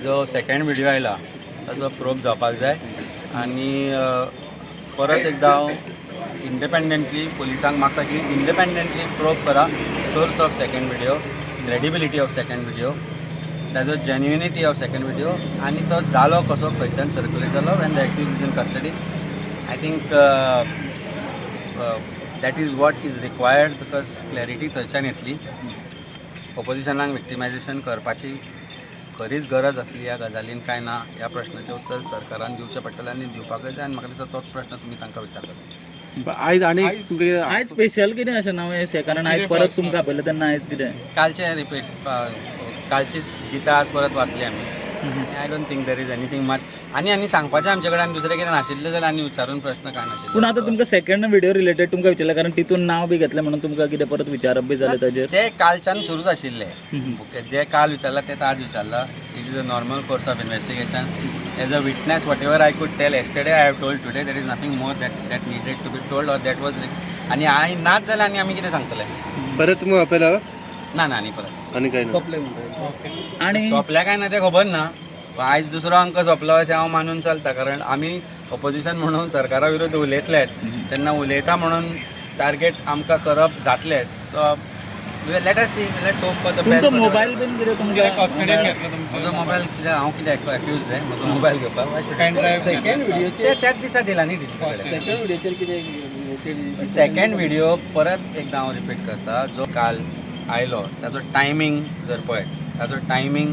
जो second video आयला ताजो प्रोब जावपाक जाय आनी परत एकदां हांव इंडिपेंडंटली पुलिसांक मागता की इंडिपेंडंटली प्रोब करा source of second video, credibility of second video, ताजो जेन्युनिटी ऑफ सेकंड व्हिडिओ आनी तो जालो कसो, खंयच्यान सर्कुलेट जालो when the accused is in custody. I think that is what is required because clarity थंयच्यान येतली. ऑपोजिशनाक विक्टिमायझेशन करपाची खरीच गरज आसली ह्या गजालीन काय ना, ह्या प्रश्नाचें उत्तर सरकारान दिवचें पडटलें आनी दिवपाकच जाय आनी म्हाका दिसता तोच प्रश्न तुमी तांकां विचारतले. आयज आनी तुमकां आयज स्पेशल कितें अशें नवें? कारण आयज परत तुमकां आपयलें तेन्ना आयज कितें? कालचें रिपीट, कालचीच गीता आज परत वाचली आमी. I don't think there is anything much आनी आनी सांगपाचें आमचे कडेन. आनी दुसरें कितें नाशिल्लें जाल्यार आनी विचारून प्रश्न काय नाशिल्लो. पूण आतां तुमकां सेकंड व्हिडिओ रिलेटेड तुमकां विचारलें, कारण तितून नांव बी घेतलें म्हणून तुमकां कितें परत विचारप बी जालें ताजेर? ते कालच्यान सुरूच आशिल्ले. ओके, जे काल विचारला तेच आज विचारला. It is a normal course of investigation. As a witness, whatever I could tell yesterday, I have told today. There is nothing more that needed to be told or that was. आनी हांवें नाच जाल्यार आनी आमी कितें सांगतले? परत तुमकां आपयला? ना ना, आनी परत आनी काय ना? आनी सोंपल्या काय ना तें खबर ना. आयज दुसरो अंक सोंपलो अशें हांव मानून चलता, कारण आमी ऑपोजिशन म्हणून सरकारा विरुद्ध उलयतलेच. तेन्ना उलयता म्हणून टार्गेट आमकां करप जातलेच. So let us see, let's hope for the तुमचो बेस्ट. मोबायल बीन कितें तुमकां? म्हजो मोबायल कित्याक? हांव कितें एक्यूज जाय म्हजो मोबायल घेवपाक? सेकंड व्हिडिओचेर ते त्याच दिसा दिला न्ही डीजीपी कडेन. सेकंड व्हिडिओचेर कितें? सेकंड व्हिडिओ परत एकदां हांव रिपीट करता, जो काल आयलो ताजो टायमींग जर पळयत, ताजो timing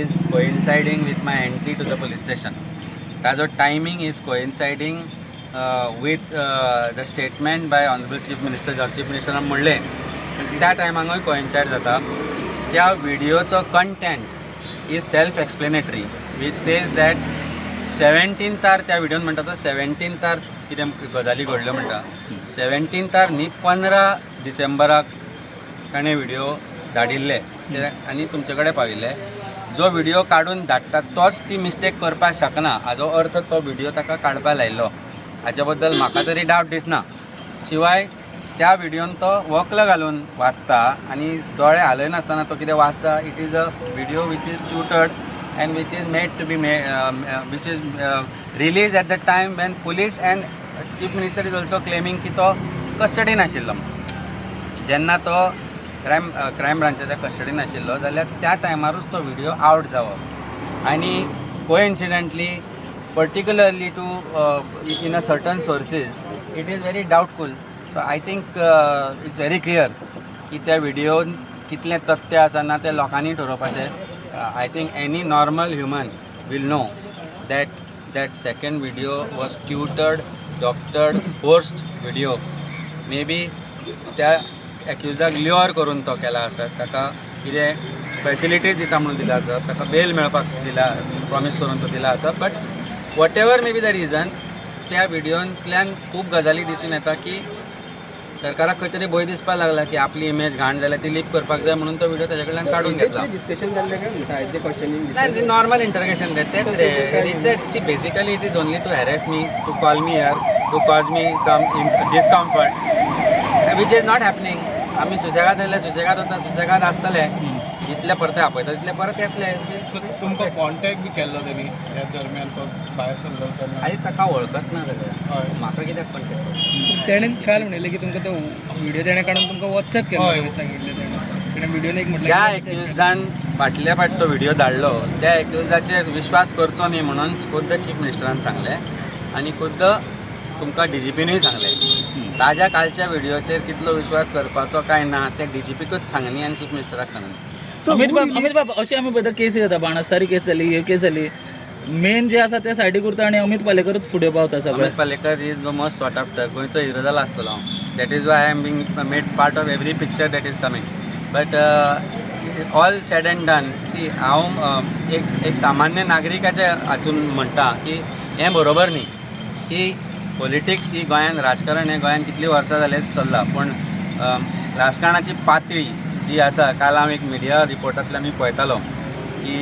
is coinciding with my entry to the police station. ताजो timing is coinciding with the statement by honourable Chief Minister. Chief मिनिस्टरान म्हणलें त्या टायमांकूय कोइन्सायड जाता. त्या व्हिडियोचो content is self explanatory, which says that 17थार, त्या व्हिडियोन म्हणटा तो 17थार कितें गजाली घडल्यो म्हणटा. 17थार न्ही, 15 डिसेंबराक ताणें व्हिडिओ धाडिल्ले ते आनी तुमचे कडेन पाविल्ले. जो व्हिडिओ काडून धाडटा तोच ती मिस्टेक करपाक शकना. हाजो अर्थ तो व्हिडिओ ताका काडपाक लायिल्लो हाचे बद्दल म्हाका तरी डावट दिसना. शिवाय त्या व्हिडियोन तो वक्ल घालून वाचता आनी दोळे हालयनासतना तो कितें वाचता. It is a video which is tutored and which is made to be which is release at the time when police and Chief Minister is also claiming की तो कस्टडीन आशिल्लो. जेन्ना तो क्रायम ब्रांचाच्या कस्टडीन आशिल्लो जाल्यार त्या टायमारूच तो व्हिडिओ आवट जावप आनी coincidentally, particularly to in a certain sources, it is very doubtful. So I think it's very clear की त्या व्हिडियोन कितलें तथ्य आसा ना तें लोकांनी ठरोवपाचें. I think any normal human will know that that second video was tutored, doctored, forced video. Maybe त्या एक्युजाक ल्युअर करून तो केला आसत, ताका कितें फॅसिलिटीज दिता म्हणून दिला आसत, ताका बेल मेळपाक दिला प्रॉमीस करून तो दिला आसत. But whatever may be the reason, त्या व्हिडियोंतल्यान खूब गजाली दिसून येता की सरकाराक खंय तरी भंय दिसपाक लागला की आपली इमेज घाण जाल्या, ती लिप करपाक जाय म्हणून तो व्हिडिओ ताच्या कडल्यान काडून घेतला. डिस्कशन जाल्लें काय म्हणटा आयज क्वेश्चनिंग? नाही, नॉर्मल इंटरोगेशन रे, तेच रे. It's, see, basically it is only to harass me, to call me here, to cause me some discomfort, which is not happening. आमी सुसेगाद येयले, सुसेगाद वता, सुसेगाद आसतले. जितले परते आपयता तितले परत येतले. तुमकां कॉन्टॅक्ट बी केल्लो तेणी ह्या दरम्यान, तो भायर सरलो तेन्ना? आनी ताका वळखत ना जाल्यार म्हाका कित्याक कॉन्टॅक्ट? तेणें काल म्हणिल्लें की तुमकां तो व्हिडिओ तेणें काडून तुमकां वॉट्सॅप केलो. सांगिल्लें तेणें, तेणें व्हिडिओन एक म्हटलें ज्या की WhatsApp केलो. एक्युजान फाटल्या फाट तो व्हिडिओ धाडलो त्या एक्युजाचेर विश्वास करचो न्ही म्हणून खुद्द चीफ मिनिस्टरान सांगलें आनी खुद्द तुमकां डीजीपीनूय सांगलें. ताज्या कालच्या व्हिडिओचेर कितलो विश्वास करपाचो काय ना तें डीजीपीकूच सांगनी आनी चीफ मिनिस्टराक सांगनी. अमित बाब, अमित बाब, अशें आमी पळयता, केसी जाता, बाणस्तारी केस जाली, हे केस जाली, मेन जे आसा ते सायडीक उरता आनी अमित पालेकरूच फुडें पावता सगळें. Amit Palekar is the most sought after. गोंयचो हिरो जाला आसतलो हांव. That is why I am being made part of every picture that is coming. But all said and done, see, हांव एक एक सामान्य नागरिकाच्या हातून म्हणटा की हें बरोबर न्ही की पॉलिटिक्स ही गोंयान, राजकारण हें गोंयान कितलीं वर्सां जालें चल्लां, पूण राजकारणाची पातळी जी आसा, काल हांव एक मिडिया रिपोर्टांतल्यान पळयतालो की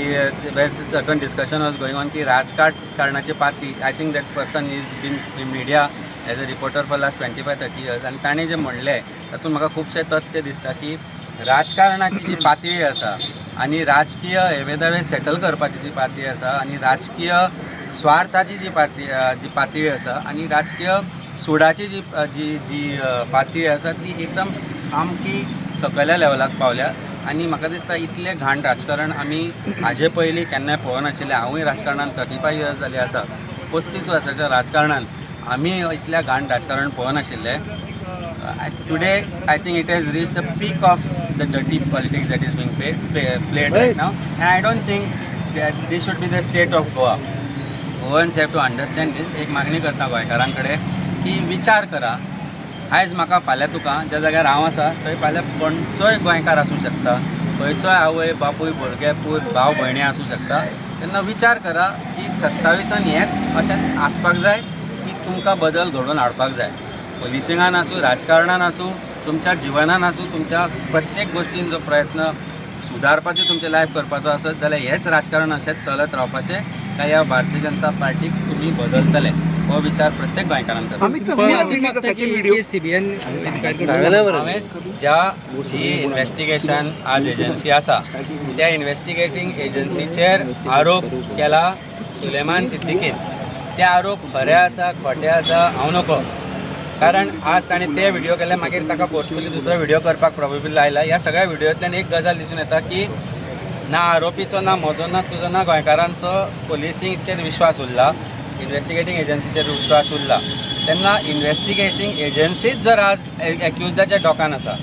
where certain discussion was going on की राजकारणाची पातळी, I think that person is been in media as a reporter for last 25-30 years आनी ताणें जें म्हणलें तातूंत म्हाका खुबशें तथ्य दिसता की राजकारणाची जी पातळी आसा आनी राजकीय हेवे दावे सेटल करपाची जी पातळी आसा आनी राजकीय स्वार्थाची जी पातळी आसा आनी राजकीय सुडाची जी जी जी पातळी आसा ती एकदम सामकी सकयल्या लेवलाक पावल्या. आनी म्हाका दिसता इतलें घाण राजकारण आमी हाजे पयलीं केन्नाय पळोवनाशिल्लें. हांवूय राजकारणान 35 इयर्स जाली आसा, 35 वर्साच्या राजकारणान आमी इतल्या घाण राजकारण पळोवनाशिल्लें. Today I think it has reached the peak of the dirty politics that is being played right now, and I don't think that this should be the state of Goa. Goans have to understand this. एक मागणी करता गोंयकारां कडेन की विचार करा. आयज म्हाका, फाल्यां तुका, ज्या जाग्यार हांव आसा थंय फाल्यां खंयचोय गोंयकार आसूं शकता, खंयचोय आवय बापूय भुरगे पूत भाव भयणी आसूं शकता. तेन्ना विचार करा की 27आन हेंच अशेंच आसपाक जाय की तुमकां बदल घडोवन हाडपाक जाय. पोलिसिंगान आसूं, राजकारणान आसूं, तुमच्या जिवनान आसूं, तुमच्या प्रत्येक गोश्टीन जो प्रयत्न सुदारपाचें तुमचें लायफ करपाचो आसत जाल्यार हेंच राजकारण अशेंच चलत रावपाचें काय ह्या भारतीय जनता पार्टीक तुमी बदलतले, हो विचार प्रत्येक गोंयकारान करता. तुमी अजून मागता की केस सीबीआयन सांगला मरे. हांवें जी इन्वेस्टिगेशन आज एजन्सी आसा त्या इन्वेस्टिगेटींग एजन्सीचेर आरोप केला सुलेमान सिद्दीकीन. ते आरोप खरे आसा खोटे आसा हांव नको, कारण आज ताणें ते व्हिडियो केले, मागीर ताका फोर्सफुली दुसरो व्हिडियो करपाक प्रोबेबली लायला. ह्या सगळ्या व्हिडियोंतल्यान एक गजाल दिसून येता की ना आरोपीचो, ना म्हजो, ना तुजो, ना गोंयकारांचो पोलिसीचेर विश्वास उरला, इन्वेस्टिगेटींग एजन्सीचेर विश्वास उरला. तेन्ना इन्वेस्टिगेटींग एजन्सीच जर आज एक्युजडाच्या डोक्यान आसा